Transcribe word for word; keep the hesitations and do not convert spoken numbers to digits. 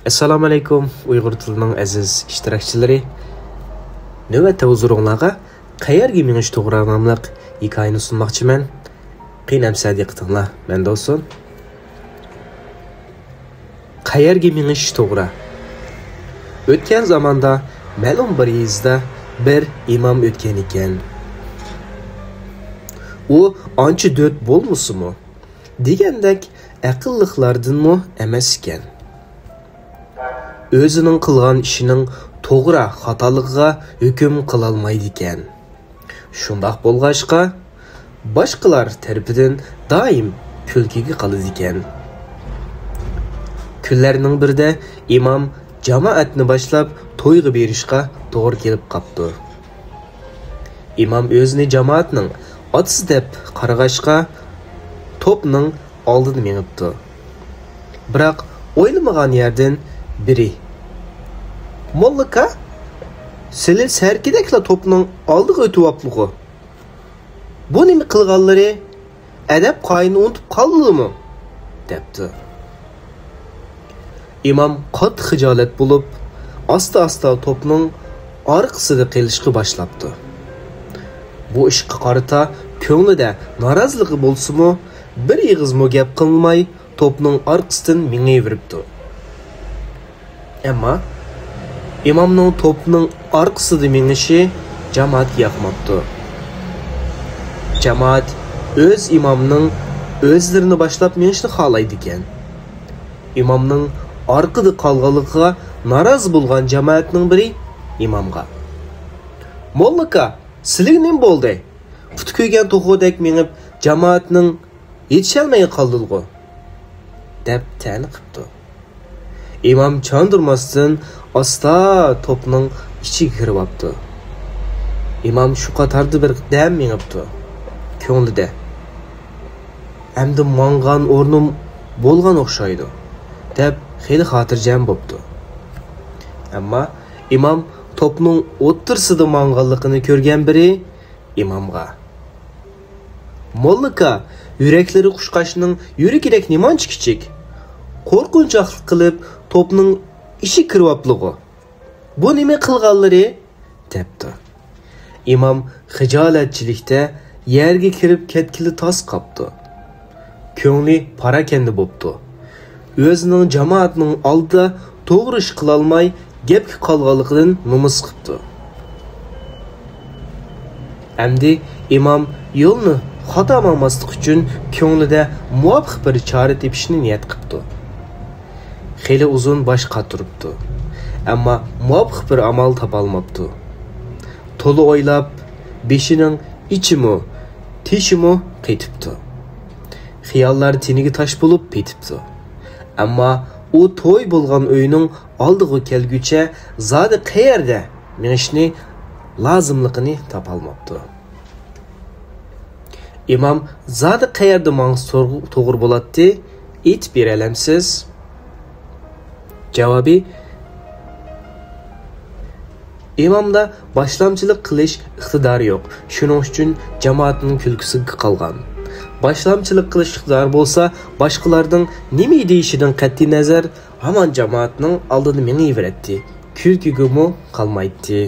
ئەسسالامۇئەلەيكۇم، ئۇيغۇر تىلىنىڭ ئەزىز ئىشتىراكچىلىرى. نۆۋەتتە ھۇزۇرۇڭلارغا قەيەرگە مېڭىش توغرا ناملىق ھېكايىنى سۇنماقچىمەن. قېنى ئەمسە دىققىتىڭلار مەندە بولسۇن. قەيەرگە مېڭىش توغرا؟ ئۆتكەن زاماندا مەلۇم بىر يېزىدا بىر ئىمام ئۆتكەن ئىكەن. ئۇ ئانچە دۆت بولمىسىمۇ، دېگەندەك ئەقىللىقلاردىنمۇ ئەمەس ئىكەن. ئۆزىنىڭ قىلغان ئىشىنىڭ توغرا خاتالىقىغا ھۆكۈم قىلالمايدىكەن. شۇنداق بولغاچقا، باشقىلار تەرىپىدىن دائىم كۈلكىگە قالىدىكەن. كۈنلەرنىڭ بىرىدە ئىمام جامائەتنى باشلاپ تويغا بېرىشقا توغرا كېلىپ قاپتۇ. ئىمام ئۆزىنى جامائەتنىڭ ئاتىسى دەپ قارىغاچقا، توپنىڭ ئالدىدا مېڭىپتۇ. بىراق ئويلىمىغان يەردىن بىرى، «موللاكا، سىلى سەركىدەكلا توپنىڭ ئالدىغا ئۆتۈۋاپمىغۇ؟ بۇ نېمە قىلغانلىرى؟ ئەدەپ قائىدىنى ئۇنتۇپ قالدىلىمۇ؟» دەپتۇ. ئىمام قاتتىق خىجالەت بولۇپ، ئاستا-ئاستا توپنىڭ ئارقىسىدا قېلىشقا باشلاپتۇ. بۇ ئىشقا قارىتا كۆڭلىدە نارازىلىقى بولسىمۇ، بىر ئېغىزمۇ گەپ قىلماي، توپنىڭ ئارقىسىدىن مېڭىۋېرىپتۇ. ئەمما ئىمامنىڭ توپنىڭ ئارقىسىدا مېڭىشى جامائەتكە ياقماپتۇ. جامائەت ئۆز ئىمامنىڭ ئۆزلىرىنى باشلاپ مېڭىشىنى خالايدىكەن. ئىمامنىڭ ئارقىدا قالغانلىقىغا نارازى بولغان جامائەتنىڭ بىرى ئىمامغا، «موللاكا، سىلىگە نېمە بولدى؟ پۇتى كۆيگەن توخۇدەك مېڭىپ، جامائەتنىڭ يېتىشەلمەي قالدىلىغۇ؟» دەپ تەنە قىپتۇ. ئىمام چاندۇرماستىن ئاستا توپنىڭ ئىچىگە كىرىۋاپتۇ. ئىمام شۇ قاتاردا بىر دەم مېڭىپتۇ. كۆڭلىدە، «ئەمدى ماڭغان ئورنۇم بولغان ئوخشايدۇ» دەپ خېلى خاتىرجەم بوپتۇ. ئەمما ئىمام توپنىڭ ئوتتۇرىسىدا ماڭغانلىقىنى كۆرگەن بىرى ئىمامغا، «موللاكا، يۈرەكلىرى قۇشقاچنىڭ يۈرىكىدەك نېمانچە كىچىك؟ قورقۇنچاقلىق قىلىپ، توپنىڭ ئىچىگە كىرىۋاپلىغۇ؟ بۇ نېمە قىلغانلىرى؟» دەپتۇ. ئىمام خىجالەتچىلىكتە يەرگە كىرىپ كەتكىلى تاس قاپتۇ. كۆڭلى پاراكەندە بوپتۇ. ئۆزىنىڭ جامائەتنىڭ ئالدىدا توغرا ئىش قىلالماي گەپكە قالغانلىقىدىن نومۇس قىپتۇ. ئەمدى ئىمام يولنى خاتا ماڭماسلىق ئۈچۈن كۆڭلىدە مۇۋاپىق بىر چارە تېپىشنى نىيەت قىپتۇ. خېلى ئۇزۇن باش قاتۇرۇپتۇ، ئەمما مۇۋاپىق بىر ئامال تاپالماپتۇ. تولا ئويلاپ، بېشىنىڭ ئىچىمۇ، تېشىمۇ قېتىپتۇ. خىياللار تېنىگە تاش بولۇپ پېتىپتۇ. ئەمما ئۇ توي بولغان ئۆينىڭ ئالدىغا كەلگۈچە زادى قەيەردە مېڭىشنى لازىملىقىنى تاپالماپتۇ. ئىمام زادى قەيەردە ماڭسا توغرا، توغرا بولاتتى؟ ئېيتىپ بېرەلەمسىز؟ جاۋابى، ئىمامدا باشلامچىلىق قىلىش ئىقتىدارى يوق. شۇنىڭ ئۈچۈن جامائەتنىڭ كۈلكىسىگە قالغان. باشلامچىلىق قىلىش ئىقتىدارى بولسا، باشقىلارنىڭ نېمە دېيىشىدىن قەتئىينەزەر، ھامان جامائەتنىڭ ئالدىدا مېڭىۋېرەتتى. كۈلكىگىمۇ قالمايتتى.